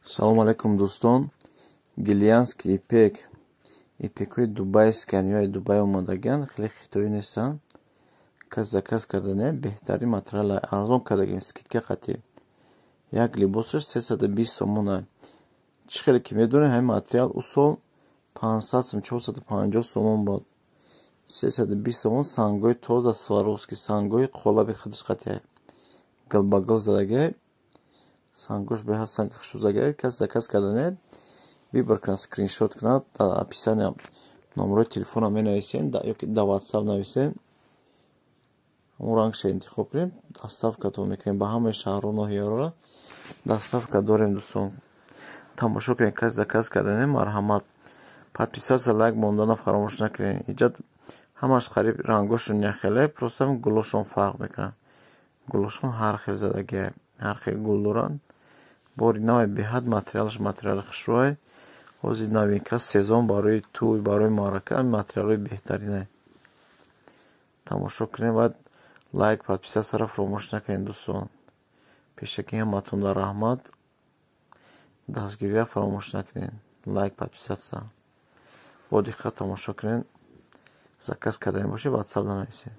Салому алайкум, дӯстон. Гилянский ипек, ипекҳои дубайскиян ё Дубай омадагиан, хеле хитоӣ нестанд. Кас заказ кардане, беҳтарин материал, арзон кардагим, скидка қатӣ. Як либосаш 320 сомона. Чӣ хеле ки медонед, ҳамин материал у сол 500 сом, 450 сомон буд. 320 сомон. Сангҳои тоза, Сваровски сангҳои, қолаби худаш қатӣ, гил ба гил задагиай. Сангош беҳад санги хушрӯзагиай. Кас заказ кардане, выбор кунад, скриншот кунад, дар описания номерои телефона менависен ёки дар Ватсап нависен. Ҳамон рангша интихоб кунем, доставкатон мекунем. Ба ҳамаи шаҳру ноҳияҳоро доставка дорем, дӯстон. Тамошо кунед. Кас заказ кардане, марҳамат, подписаться, лайк мондана фаромӯш накунед. Иҷа ҳамаш қариб рангошон яхеле, просто гулошон фарқ мекунад. Гулошон ҳар хел задагиай, ҳар хел гул доранд. Бори навай, беҳад материалаш материали хушрӯай. Ҳозир новинка сезон, барои тӯй, барои маърака материалҳои беҳтаринай. Тамошо кунед ва лайк, подписатьсяро фаромӯш накунед, дӯстон. Пешакӣ ҳаматонда раҳмат. Дастгириро фаромӯш накунед, лайк, подписаться. Бо диққат тамошо кунед. Заказ кардани бошед, Ватсап нанависед.